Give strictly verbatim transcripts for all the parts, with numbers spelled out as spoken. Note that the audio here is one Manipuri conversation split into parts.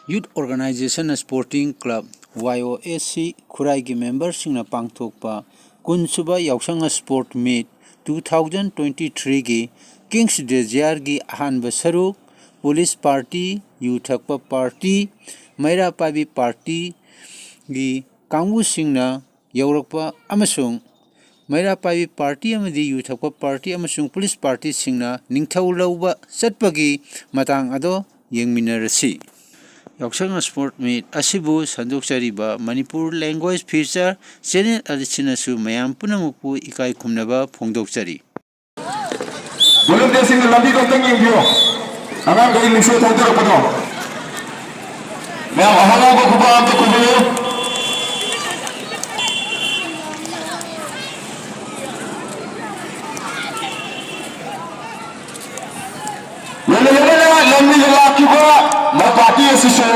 Youth Organization Sporting Club, Y O S C, ꯈꯨꯔꯥꯏꯒꯤ ꯃꯦꯝꯕꯔꯁꯤꯡꯅ ꯄꯥꯡꯊꯣꯛꯄ ꯀꯨꯟꯁꯨꯕ ꯌꯥꯎꯁꯪ Sport Meet two thousand twenty-threeꯒꯤ Kings Desire-ꯒꯤ ꯑꯍꯥꯟꯕ ꯁꯔꯨꯛ, ꯄꯨꯂꯤꯁ ꯄꯥꯔꯇꯤ, ꯌꯨ ꯊꯛꯄ ꯄꯥꯔꯇꯤ, ꯃꯩꯔꯥ ꯄꯥꯏꯕꯤ ꯄꯥꯔꯇꯤꯒꯤ ꯀꯥꯡꯕꯨꯁꯤꯡꯅ ꯌꯧꯔꯛꯄ ꯑꯃꯁꯨꯡ ꯃꯩꯔꯥ ꯄꯥꯏꯕꯤ ꯄꯥꯔꯇꯤ ꯑꯃꯗꯤ ꯌꯨ ꯊꯛꯄ ꯄꯥꯔꯇꯤ ꯑꯃꯁꯨꯡ ꯄꯨꯂꯤꯁ ꯄꯥꯔꯇꯤꯁꯤꯡꯅ ꯅꯤꯡꯊꯧ ꯂꯧꯕ ꯆꯠꯄꯒꯤ ꯃꯇꯥꯡ ꯑꯗꯣ ꯌꯦꯡꯃꯤꯟꯅꯔꯁꯤ꯫ ꯌꯥꯎꯁꯪ Sport Meet ꯑꯁꯤꯕꯨ ꯁꯟꯗꯣꯛꯆꯔꯤꯕ Manipur Language Feature Channel ꯑꯁꯤꯅꯁꯨ ꯃꯌꯥꯝ ꯄꯨꯝꯅꯃꯛꯄꯨ ꯏꯀꯥꯏ ꯈꯨꯝꯅꯕ ꯐꯣꯡꯗꯣꯛꯆꯔꯤ꯫ Volunteer-ꯁꯤꯡꯅ ꯂꯝꯕꯤꯗꯣ ꯑꯝꯇꯪ ꯌꯦꯡꯕꯤꯌꯣ꯫ ꯑꯉꯥꯡꯈꯩ ꯂꯤꯛꯁꯣ ꯊꯧꯗꯔꯛꯄꯗꯣ꯫ ꯃꯌꯥꯝ ꯑꯍꯥꯟꯕ ꯈꯨꯕꯥꯛ ꯑꯝꯇ ꯈꯨꯕꯤꯌꯨ꯫ ꯂꯣꯏꯅ ꯂꯣꯏꯅꯅ ꯂꯝꯕꯤꯗ ꯂꯥꯛꯈꯤꯕ ꯃꯥꯏ ꯄꯥꯔꯇꯤ ꯑꯁꯤꯁꯨ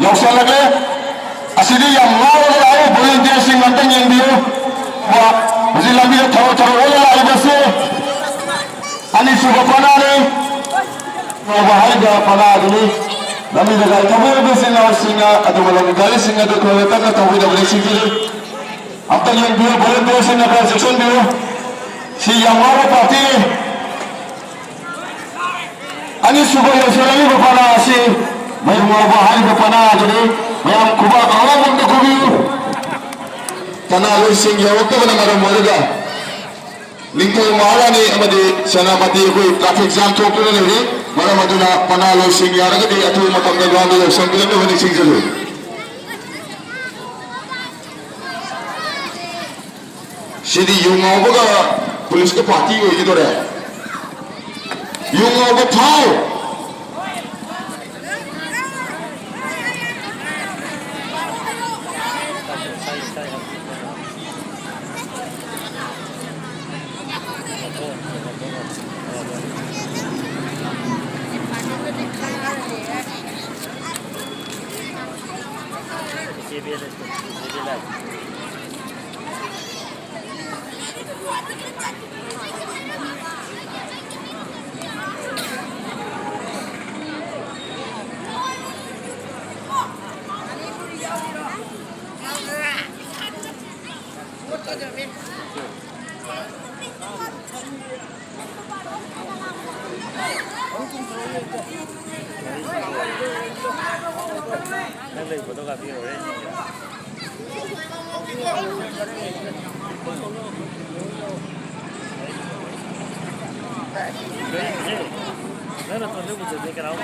ꯌꯧꯁꯜꯂꯛꯂꯦ꯫ ꯑꯁꯤꯗꯤ ꯌꯥꯝ ꯉꯥꯎꯔꯒ ꯂꯥꯛꯑꯦ, volunteer-ꯁꯤꯡ ꯑꯝꯇꯪ ꯌꯦꯡꯕꯤꯌꯨ꯫ ꯍꯧꯖꯤꯛ ꯂꯝꯕꯤꯗ ꯊꯧꯔ ꯊꯧꯔ ꯑꯣꯜꯂ ꯂꯥꯛꯏꯕꯁꯦ ꯑꯅꯤꯁꯨꯕ ꯄꯅꯥꯅꯤ꯫ ꯉꯥꯎꯕ ꯍꯥꯏꯔꯤꯕ ꯄꯅꯥꯗꯨꯅꯤ꯫ ꯂꯝꯕꯤꯗ ꯒꯥꯔꯤ ꯊꯧꯕ ꯏꯆꯤꯟ ꯏꯅꯥꯎꯁꯤꯡꯅ ꯑꯗꯨꯒ ꯂꯝꯕꯤ ꯒꯥꯔꯤꯁꯤꯡ ꯑꯗꯨ ꯈꯔ ꯇꯞꯅ ꯊꯧꯕꯤꯗꯕꯅꯤ ꯁꯤꯡꯁꯤꯜꯂꯤ꯫ ꯑꯝꯇ ꯌꯦꯡꯕꯤꯌꯨ, volunteer-ꯁꯤꯡꯅ ꯈꯔ ꯆꯦꯛꯁꯤꯟꯕꯤꯌꯨ꯫ ꯁꯤ ꯌꯥꯝ ꯉꯥꯎꯕ ꯄꯥꯔꯇꯤꯅꯤ꯫ ꯑꯅꯤꯁꯨꯕ ꯌꯧꯁꯤꯜꯂꯛꯂꯤꯕ ꯄꯅꯥ ꯑꯁꯤ ꯃꯌꯨꯝ ꯉꯥꯎꯕ ꯍꯥꯏꯔꯤꯕ ꯄꯅꯥ ꯑꯗꯨꯅꯤ꯫ ꯃꯌꯥꯝ ꯈꯨꯕꯥꯛ ꯑꯍꯥꯟꯕ ꯑꯝꯇ ꯈꯨꯕꯤꯌꯨ꯫ ꯄꯅꯥ ꯂꯣꯏꯁꯤꯡ ꯌꯧꯔꯛꯇꯕꯅ ꯃꯔꯝ ꯑꯣꯏꯔꯒ ꯅꯤꯡꯊꯧ ꯃꯍꯥꯔꯥꯅꯤ ꯑꯃꯗꯤ ꯁꯦꯅꯥꯄꯇꯤ ꯑꯩꯈꯣꯏ traffic jam ꯊꯣꯛꯇꯨꯅ ꯂꯩꯔꯤ꯫ ꯃꯔꯝ ꯑꯗꯨꯅ ꯄꯅꯥ ꯂꯣꯏꯁꯤꯡ ꯌꯥꯔꯒꯗꯤ ꯑꯊꯨꯕ ꯃꯇꯝꯗ ground-ꯗ ꯌꯧꯁꯤꯟꯕꯤꯔꯛꯅꯕ ꯅꯤꯡꯁꯤꯡꯖꯔꯤ꯫ ꯁꯤꯗꯤ ꯌꯨ ꯉꯥꯎꯕꯒ ꯄꯨꯂꯤꯁꯀ ꯄꯥꯔꯇꯤ ꯑꯣꯏꯒꯗꯧꯔꯦ꯫ ꯌꯨ ꯉꯥꯎꯕ ꯊꯥꯎ꯫ ꯅꯪ ꯂꯩ ꯐꯣꯇꯣ ꯀꯥꯞꯄꯤꯔꯣ ꯍꯣꯔꯦꯟ꯫ ꯅꯪ ꯅꯇꯣꯟꯗ ꯎꯖꯗꯦ ꯀꯅꯥꯝ꯫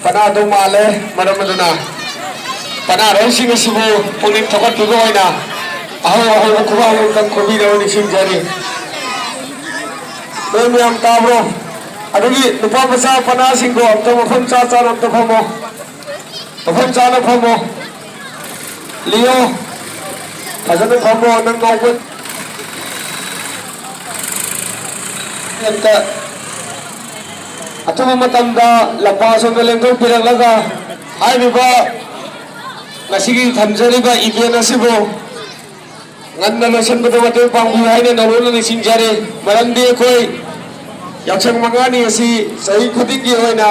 ꯄꯅꯥꯗꯧ ꯃꯥꯜꯂꯦ꯫ ꯃꯔꯝ ꯑꯗꯨꯅ ꯄꯅꯥꯔꯣꯏꯁꯤꯡ ꯑꯁꯤꯕꯨ ꯄꯨꯛꯅꯤꯡ ꯊꯧꯒꯠꯄꯤꯕ ꯑꯣꯏꯅ ꯑꯍꯧ ꯑꯍꯧꯕ ꯈꯨꯕꯥꯛ ꯑꯃꯇꯪ ꯈꯨꯕꯤꯅꯕ ꯅꯤꯡꯁꯤꯡꯖꯔꯤ꯫ ꯅꯣꯏ ꯃꯌꯥꯝ ꯇꯥꯕ꯭ꯔꯣ? ꯑꯗꯨꯒꯤ ꯅꯨꯄꯥ ꯃꯆꯥ ꯄꯅꯥꯁꯤꯡꯗꯣ ꯑꯝꯇ ꯃꯐꯝ ꯆꯥ ꯆꯥꯅ ꯑꯝꯇ ꯐꯝꯃꯣ꯫ ꯃꯐꯝ ꯆꯥꯅ ꯐꯝꯃꯣ꯫ ꯂꯤꯌꯣ꯫ ꯐꯖꯅ ꯐꯝꯃꯣ꯫ ꯅꯪ ꯉꯥꯎꯕ ꯑꯝꯇ ꯑꯊꯨꯕ ꯃꯇꯝꯗ ꯂꯝꯄꯥꯛ ꯑꯁꯣꯝꯗ ꯂꯦꯡꯊꯣꯛꯄꯤꯔꯛꯂꯒ ꯍꯥꯏꯔꯤꯕ ꯉꯁꯤꯒꯤ ꯊꯝꯖꯔꯤꯕ event ꯑꯁꯤꯕꯨ ꯉꯟꯅ ꯂꯣꯏꯁꯤꯟꯕꯗ ꯃꯇꯦꯡ ꯄꯥꯡꯕꯤꯌꯨ ꯍꯥꯏꯅ ꯅꯧꯅ ꯅꯤꯡꯁꯤꯡꯖꯔꯤ꯫ ꯃꯔꯝꯗꯤ ꯑꯩꯈꯣꯏ ꯌꯥꯎꯁꯪ ꯃꯉꯥꯅꯤ ꯑꯁꯤ ꯆꯍꯤ ꯈꯨꯗꯤꯡꯒꯤ ꯑꯣꯏꯅ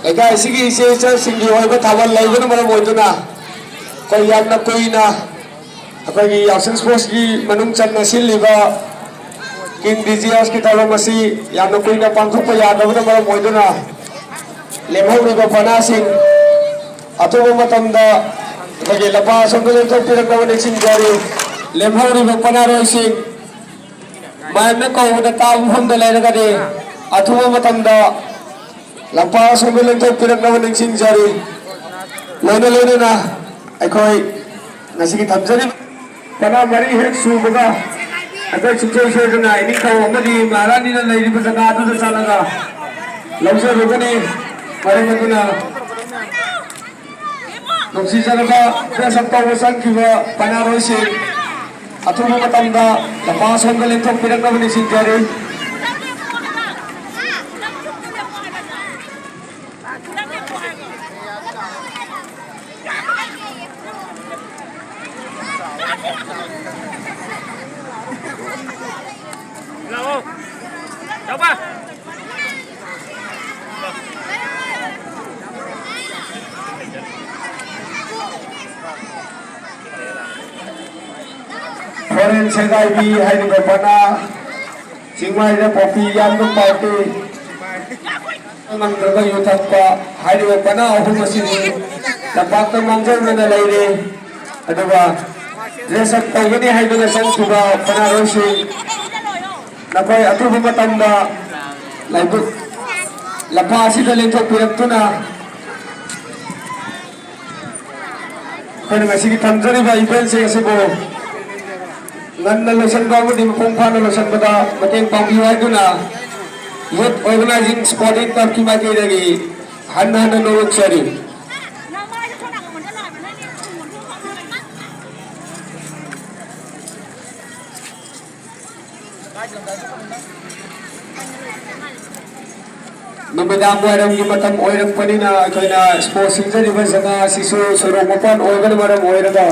ꯂꯩꯀꯥꯏ ꯑꯁꯤꯒꯤ ꯏꯆꯦ ꯏꯆꯜꯁꯤꯡꯒꯤ ꯑꯣꯏꯕ ꯊꯥꯕꯜ ꯂꯩꯕꯅ ꯃꯔꯝ ꯑꯣꯏꯗꯨꯅ ꯑꯩꯈꯣꯏ ꯌꯥꯝꯅ ꯀꯨꯏꯅ ꯑꯩꯈꯣꯏꯒꯤ ꯌꯥꯎꯁꯪ sportsꯀꯤ ꯃꯅꯨꯡ ꯆꯟꯅ ꯁꯤꯜꯂꯤꯕ King ꯗꯤꯖꯤꯌꯥꯁꯀꯤ ꯊꯧꯔꯝ ꯑꯁꯤ ꯌꯥꯝꯅ ꯀꯨꯏꯅ ꯄꯥꯡꯊꯣꯛꯄ ꯌꯥꯗꯕꯅ ꯃꯔꯝ ꯑꯣꯏꯗꯨꯅ ꯂꯦꯝꯍꯧꯔꯤꯕ ꯄꯅꯥꯁꯤꯡ ꯑꯊꯨꯕ ꯃꯇꯝꯗ ꯑꯩꯈꯣꯏꯒꯤ ꯂꯝꯄꯥꯛ ꯑꯁꯣꯝꯗ ꯂꯦꯡꯊꯣꯛꯄꯤꯔꯛꯅꯕ ꯅꯤꯡꯁꯤꯡꯖꯔꯤ꯫ ꯂꯦꯝꯍꯧꯔꯤꯕ ꯄꯅꯥꯔꯣꯏꯁꯤꯡ ꯃꯌꯥꯝꯅ ꯀꯧꯕꯗ ꯇꯥꯕ ꯃꯐꯝꯗ ꯂꯩꯔꯒꯗꯤ ꯑꯊꯨꯕ ꯃꯇꯝꯗ ꯂꯝꯄꯥꯛ ꯑꯁꯣꯝꯗ ꯂꯦꯡꯊꯣꯛꯄꯤꯔꯛꯅꯕ ꯅꯤꯡꯁꯤꯡꯖꯔꯤ꯫ ꯂꯣꯏꯅ ꯂꯣꯏꯅꯅ ꯑꯩꯈꯣꯏ ꯉꯁꯤꯒꯤ ꯊꯝꯖꯔꯤꯕ ꯄꯅꯥ ꯃꯔꯤ ꯍꯦꯛ ꯁꯨꯕꯒ ꯑꯩꯈꯣꯏ ꯁꯨꯡꯁꯣꯏ ꯁꯣꯏꯗꯅ ꯏꯅꯤꯡꯊꯧ ꯑꯃꯗꯤ ꯃꯍꯥꯔꯥꯅꯤꯅ ꯂꯩꯔꯤꯕ ꯖꯒꯥ ꯑꯗꯨꯗ ꯆꯠꯂꯒ ꯂꯧꯖꯔꯨꯒꯅꯤ꯫ ꯃꯔꯝ ꯑꯗꯨꯅ ꯅꯨꯡꯁꯤꯖꯔꯕ dress up ꯇꯧꯕ ꯆꯪꯈꯤꯕ ꯄꯅꯥꯔꯣꯏꯁꯤꯡ, ꯑꯊꯨꯕ ꯃꯇꯝꯗ ꯂꯝꯄꯥꯛ ꯑꯁꯣꯝꯗ ꯂꯦꯡꯊꯣꯛꯄꯤꯔꯛꯅꯕ ꯅꯤꯡꯁꯤꯡꯖꯔꯤ꯫ ꯂꯥꯛꯑꯣ꯫ ꯆꯥꯎꯕ꯫ ꯐꯣꯔꯦꯟ ꯁꯦꯒꯥꯏꯕꯤ ꯍꯥꯏꯔꯤꯕ ꯄꯅꯥ, ꯆꯤꯡꯃꯥꯏꯗ ꯄꯣꯄꯤ ꯌꯥꯝꯅ ꯄꯥꯎꯇꯤ ꯉꯝꯗ꯭ꯔꯕ ꯌꯨ ꯊꯛꯄ ꯍꯥꯏꯔꯤꯕ ꯄꯅꯥ ꯑꯍꯨꯝ ꯑꯁꯤꯗꯤ ꯂꯝꯄꯥꯛꯇ ꯃꯥꯡꯖꯧꯅꯅ ꯂꯩꯔꯦ꯫ ꯑꯗꯨꯒ dress up ꯇꯧꯒꯅꯤ ꯍꯥꯏꯗꯨꯅ ꯆꯪꯈꯤꯕ ꯄꯅꯥꯔꯣꯏꯁꯤꯡ, ꯅꯈꯣꯏ ꯑꯊꯨꯕ ꯃꯇꯝꯗ ꯂꯥꯏꯕꯛ ꯂꯝꯄꯥꯛ ꯑꯁꯤꯗ ꯂꯦꯡꯊꯣꯛꯄꯤꯔꯛꯇꯨꯅ, ꯑꯩꯈꯣꯏꯅ ꯉꯁꯤꯒꯤ ꯊꯝꯖꯔꯤꯕ eventꯁꯤꯡ ꯑꯁꯤꯕꯨ ꯉꯟꯅ ꯂꯣꯏꯁꯤꯟꯕ ꯑꯃꯗꯤ ꯃꯄꯨꯡ ꯐꯥꯅ ꯂꯣꯏꯁꯤꯟꯕꯗ ꯃꯇꯦꯡ ꯄꯥꯡꯕꯤꯌꯨ ꯍꯥꯏꯗꯨꯅ Youth Organizing Sporting Clubꯀꯤ ꯃꯥꯏꯀꯩꯗꯒꯤ ꯍꯟꯅ ꯍꯟꯅ ꯅꯣꯂꯨꯛꯆꯔꯤ꯫ ꯅꯨꯃꯤꯗꯥꯡ ꯋꯥꯏꯔꯝꯒꯤ ꯃꯇꯝ ꯑꯣꯏꯔꯛꯄꯅꯤꯅ ꯑꯩꯈꯣꯏꯅ sports ꯁꯤꯟꯖꯔꯤꯕ ꯖꯒꯥ ꯑꯁꯤꯁꯨ ꯁꯣꯔꯣꯛ ꯃꯄꯥꯟ ꯑꯣꯏꯕꯅ ꯃꯔꯝ ꯑꯣꯏꯔꯒ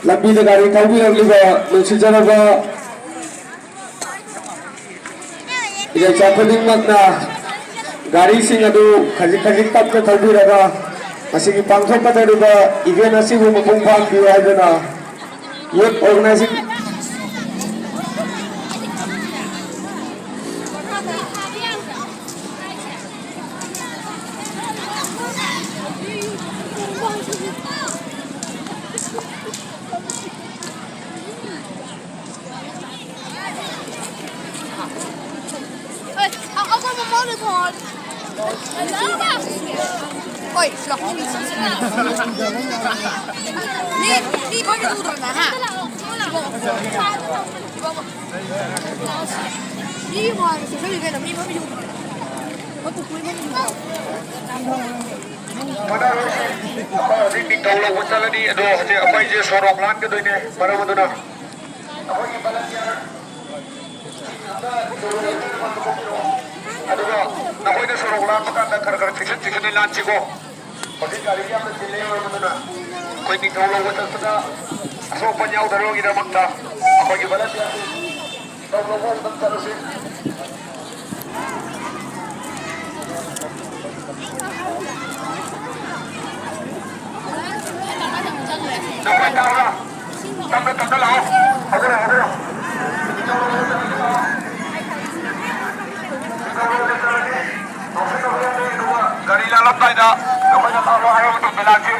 ꯂꯝꯕꯤꯗ ꯒꯥꯔꯤ ꯊꯧꯕꯤꯔꯛꯂꯤꯕ ꯅꯨꯡꯁꯤꯖꯔꯕ ꯏꯔꯩꯆꯥ ꯈꯨꯗꯤꯡꯃꯛꯅ ꯒꯥꯔꯤꯁꯤꯡ ꯑꯗꯨ ꯈꯖꯤꯛ ꯈꯖꯤꯛ ꯇꯞꯅ ꯊꯧꯕꯤꯔꯒ ꯃꯁꯤꯒꯤ ꯄꯥꯡꯊꯣꯛꯀꯗꯧꯔꯤꯕ event ꯑꯁꯤꯕꯨ ꯃꯄꯨꯡ ꯐꯥꯍꯟꯕꯤꯌꯨ ꯍꯥꯏꯗꯨꯅ Youth Organizing ꯍꯣꯠꯅꯔꯣꯏꯁꯤ꯫ ꯑꯩꯈꯣꯏ ꯍꯧꯖꯤꯛ ꯅꯤꯡꯊꯧ ꯂꯧꯕ ꯆꯠꯂꯅꯤ, ꯑꯗꯣ ꯍꯧꯖꯤꯛ ꯑꯩꯈꯣꯏꯁꯦ ꯁꯣꯔꯣꯛ ꯂꯥꯟꯒꯗꯣꯏꯅꯦ꯫ ꯃꯔꯝ ꯑꯗꯨꯅ ꯑꯩꯈꯣꯏꯒꯤ ꯚꯂꯟꯇꯤꯌꯔ ꯑꯗꯨꯒ ꯅꯈꯣꯏꯅ ꯁꯣꯔꯣꯛ ꯂꯥꯟꯕ ꯀꯥꯟꯗ ꯈꯔ ꯈꯔ ꯆꯦꯛꯁꯤꯟ ꯆꯦꯛꯁꯤꯟꯅ ꯂꯥꯟꯁꯤꯀꯣ꯫ ꯍꯧꯖꯤꯛ ꯒꯥꯔꯤ ꯌꯥꯝꯅ ꯆꯤꯜꯂꯦ, ꯃꯔꯝ ꯑꯗꯨꯅ ꯑꯩꯈꯣꯏ ꯅꯤꯡꯊꯧ ꯂꯧꯕ ꯆꯠꯄꯗ ꯑꯁꯣꯛ ꯑꯄꯟ ꯌꯥꯎꯗꯅꯕꯒꯤꯗꯃꯛꯇ ꯑꯩꯈꯣꯏꯒꯤ ꯚꯂꯟꯇꯤꯌꯔꯁꯤꯡ ꯅꯤꯡꯊꯧ ꯂꯧꯕ ꯑꯃꯨꯛꯇꯪ ꯆꯠꯂꯁꯤ꯫ ꯅꯈꯣꯏ ꯇꯥꯕ꯭ꯔꯥ? ꯇꯞꯅ ꯇꯞꯅ ꯂꯥꯛꯑꯣ꯫ ꯍꯧꯒꯠꯂꯣ, ꯍꯧꯒꯠꯂꯣ꯫ ꯒꯥꯔꯤ ꯂꯥꯜꯂꯝꯗꯥꯏꯗ ꯅꯈꯣꯏꯅ ꯂꯥꯜꯂꯣ ꯍꯥꯏꯕ ꯃꯇꯝꯗ ꯂꯥꯟꯁꯤ꯫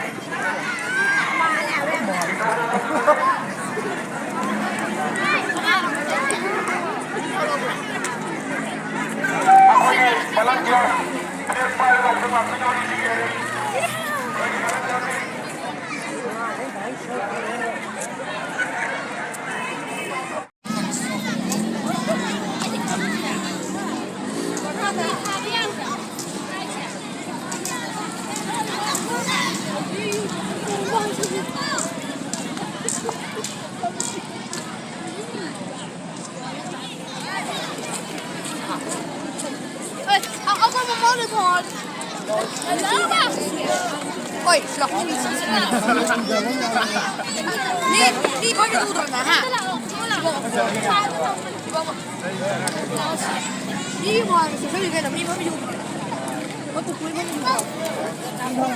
ꯑꯩꯈꯣꯏꯒꯤ ꯚꯂꯟꯇꯤꯌꯔ ꯐ꯭ꯂꯦꯒ ꯄꯥꯏꯔꯒ ꯑꯝꯇ ꯉꯥꯛꯇ ꯌꯥꯎꯔꯤꯁꯤ꯫ ꯍꯣꯏ, ꯁꯤꯗ꯫ ꯃꯤ, ꯃꯤ ꯐꯝꯃꯤ ꯎꯗ꯭ꯔꯣ ꯅꯪ, ꯍꯥ? ꯃꯤ ꯋꯥꯡꯅ ꯆꯠꯈ꯭ꯔꯤ ꯀꯩꯅꯣ, ꯃꯤ ꯐꯝꯃꯤ ꯎꯗ꯭ꯔꯣ? ꯃꯣꯏ ꯄꯨꯄꯨ ꯐꯝꯃꯤ ꯎꯗ꯭ꯔꯣ?